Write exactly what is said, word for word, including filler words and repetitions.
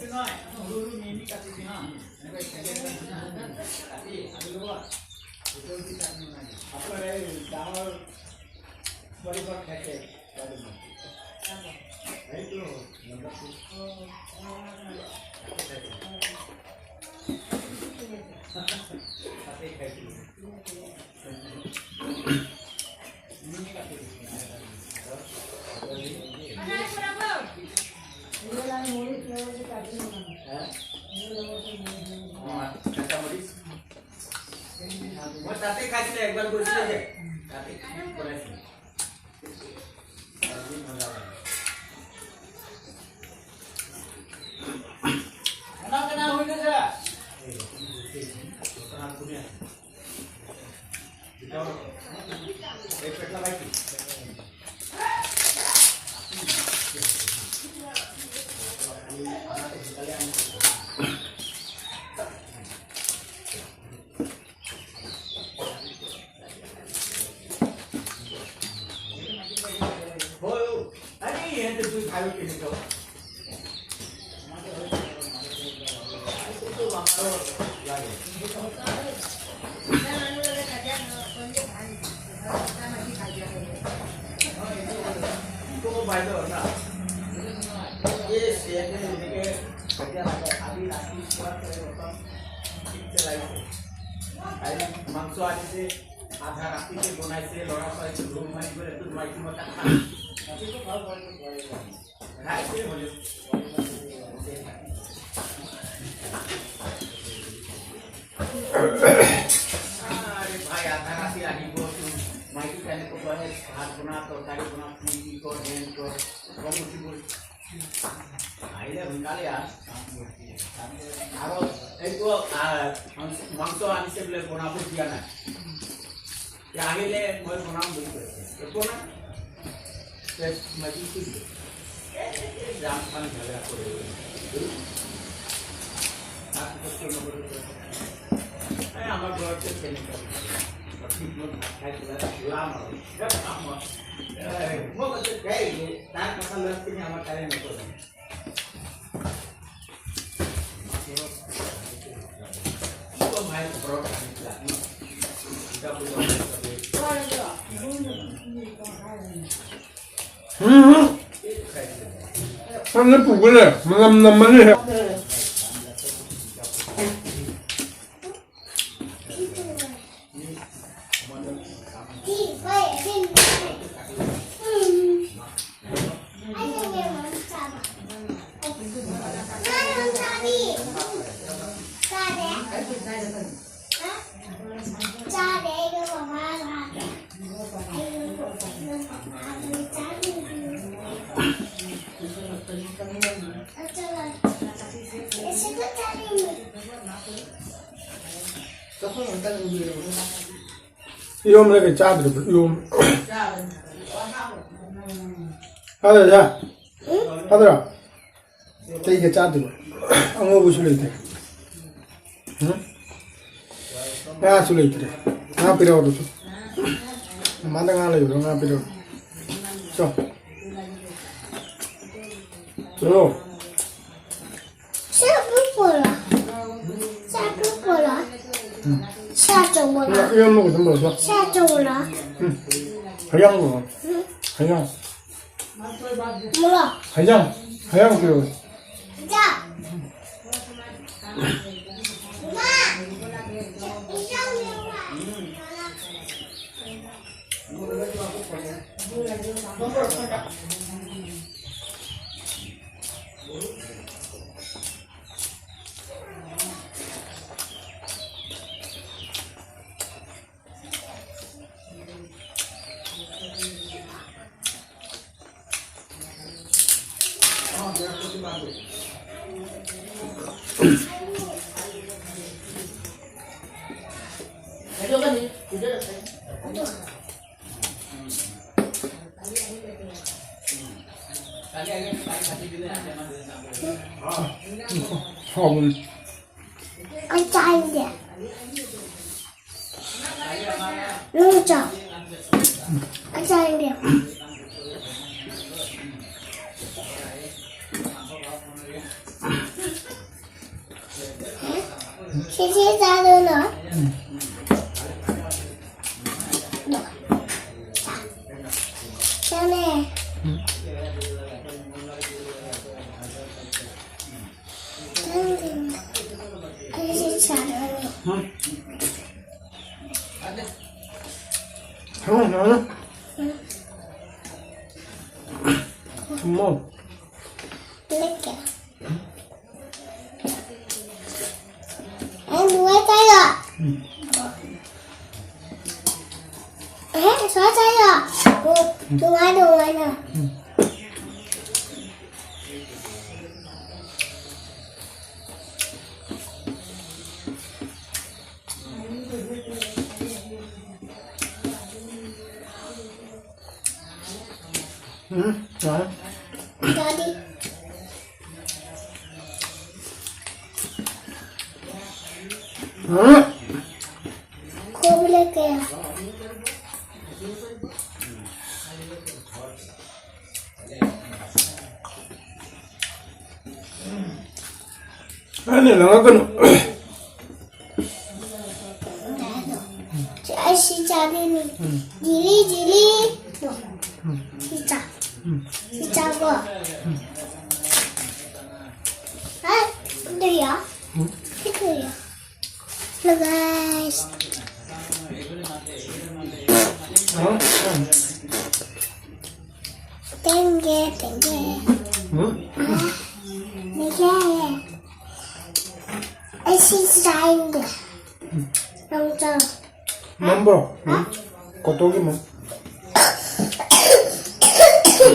নহয়, আমি সৰু সৰু মিহি মিহি কাটি দিম হা। এনেকৈ একেলগে কাটি, কাটি, কাটি ল'ব। গোটেই গুটি কাটি নালাগে। আপোনাৰ এই ডাঙৰ পলিপৰ থাকে, কাটি দিম। এইটো, নম্বৰটো। তাতে খাইছিলোঁ। মই তাতে খাইছিলোঁ, একবাৰ গৈছিলোঁ যে, তাতে বনাইছিলোঁ। খানা পিনা হৈ গৈছে? মাংস আনিছে, আধা ৰাতিতে বনাইছে, ল'ৰা ছোৱালী ঘুম মাৰি গ'ল, এইটো মাইকী মতা খানা। ৰাইজে হ'লেও। আৰে ভাই, আধা ৰাতি আহিব, তোৰ মাইকী কেনেকৈ কয়, ভাত বনা, তৰকাৰী বনা, কি কি কৰ, হেন কৰ, খং উঠিবই। আহিলে সোনকালে আহ। আৰু এইটো, আহ, মাংস, মাংস আনিছে বোলে, বনাব দিয়া নাই। আহিলে মই বনাম বুলি কৈছে। একো নাই। তে মই কি কৰিলোঁ? এই, এই, এই জাম খান ঝামেলা কৰি। তাৰপিছত কিয় নকৰিলোঁ? এই আমাৰ ঘৰত যে কেনেকুৱা? ঠিক মই ভাত খাই পেলাই ওলাম আৰু। এই, মই কৈছোঁ, "এই, তাৰ কথা লৈ পিনে আমাৰ তাৰে নকৰিম।" ꯎꯝ꯫ ꯅꯪꯅ ꯄꯨꯕꯅꯦ, ꯃꯅꯝ ꯅꯝꯃꯅꯤ꯫ ꯏꯔꯣꯝꯕꯗ ꯀꯩ ꯆꯥꯗ꯭ꯔꯤꯕ? ꯏꯔꯣꯝꯕ꯫ ꯆꯥꯗ꯭ꯔ, ꯆꯥ? ꯆꯥꯗ꯭ꯔꯣ? ꯀꯩꯒ ꯆꯥꯗꯣꯏꯕ? ꯑꯉꯧꯕꯁꯨ ꯂꯩꯇꯦ꯫ ꯎꯝ? ꯉꯥꯁꯨ ꯂꯩꯇ꯭ꯔꯦ꯫ ꯉꯥ ꯄꯤꯔꯛꯑꯣ ꯑꯗꯨꯁꯨ꯫ ꯃꯃꯥꯗ ꯉꯥ ꯂꯩꯕ꯭ꯔꯣ? ꯉꯥ ꯄꯤꯔꯛꯑꯣ꯫ ꯆꯣ꯫ ꯆꯠꯂꯣ꯫ ꯁꯤ ꯑꯄꯤꯛꯄꯔꯣ? ꯁꯤ ꯑꯄꯤꯛꯄꯔꯣ? ꯎꯝ꯫ ꯁꯤ ꯑꯆꯧꯕꯔꯣ? ꯏꯔꯣꯝꯕ ꯈꯛꯇꯪ ꯄꯨꯔꯛꯑꯣ꯫ ꯁꯤ ꯑꯆꯧꯕꯔꯣ? ꯎꯝ꯫ ꯍꯌꯥꯡ ꯄꯨꯔꯛꯑꯣ꯫ ꯎꯝ꯫ ꯍꯌꯥꯡ꯫ ꯃꯣꯔꯣꯛ꯫ ꯍꯌꯥꯡ꯫ ꯍꯌꯥꯡ ꯄꯤꯔꯛꯑꯣ꯫ ꯍꯌꯥꯡ꯫ ꯃꯥ꯫ ꯏꯟꯖꯥꯡ ꯂꯩꯔꯛꯑꯣ꯫ ꯍꯥꯎꯕꯅꯤ꯫ ꯑꯩ ꯆꯥꯅꯤꯡꯗꯦ꯫ ꯅꯪ ꯆꯥꯎ꯫ ꯑꯩ ꯆꯥꯅꯤꯡꯗꯦ꯫ ꯁꯤ ꯆꯥꯗꯣꯏꯅꯣ? ꯆꯥꯅꯦ꯫ ꯑꯩꯁꯨ ꯆꯥꯗꯣꯏꯅꯦ꯫ ꯊꯝꯃꯣ꯫ ꯂꯩꯀꯦ꯫ ꯑꯦ, ꯅꯨꯡꯉꯥꯏ ꯆꯥꯏꯔꯣ? ꯎꯝ꯫ ꯑꯦ, ꯁ꯭ꯋꯥꯏ ꯆꯥꯏꯔꯣ? ꯑꯣ, ꯅꯨꯡꯉꯥꯏ, ꯅꯨꯡꯉꯥꯏꯅ꯫ ꯎꯝ꯫ ꯎꯝ, ꯌꯥꯔꯦ꯫ ꯗꯥꯗꯤ꯫ ꯎꯝ꯫ ꯈꯣꯕꯤ ꯂꯩꯀꯦ꯫ ꯑꯩꯅ ꯂꯪꯉꯛꯀꯅꯨ꯫ ꯑꯩ ꯁꯤ ꯆꯥꯗꯣꯏꯅꯤ꯫ ꯎꯝ꯫ Jelly, jelly. ꯎꯝ꯫ ꯁꯤ ꯆꯥ꯫ ꯎꯝ꯫ ꯁꯤ ꯆꯥꯀꯣ꯫ ꯎꯝ꯫ ꯍꯥꯏ, ꯑꯗꯨ ꯌꯥ꯫ ꯎꯝ꯫ ꯁꯤ ꯀꯔꯤꯌꯥ? Hello, guys. ꯎꯝ꯫ ꯇꯦꯡꯒꯦ, ꯇꯦꯡꯒꯦ꯫ ꯎꯝ꯫ ꯇꯦꯡꯒꯦ꯫ ꯑꯩ ꯁꯤ ꯆꯥꯅꯤꯡꯗꯦ꯫ ꯅꯪ ꯆꯥꯔꯣ꯫ ꯃꯝꯕ꯭ꯔꯣ? ꯍꯥ? ꯀꯣꯇꯣꯒꯤ ꯃꯝ-,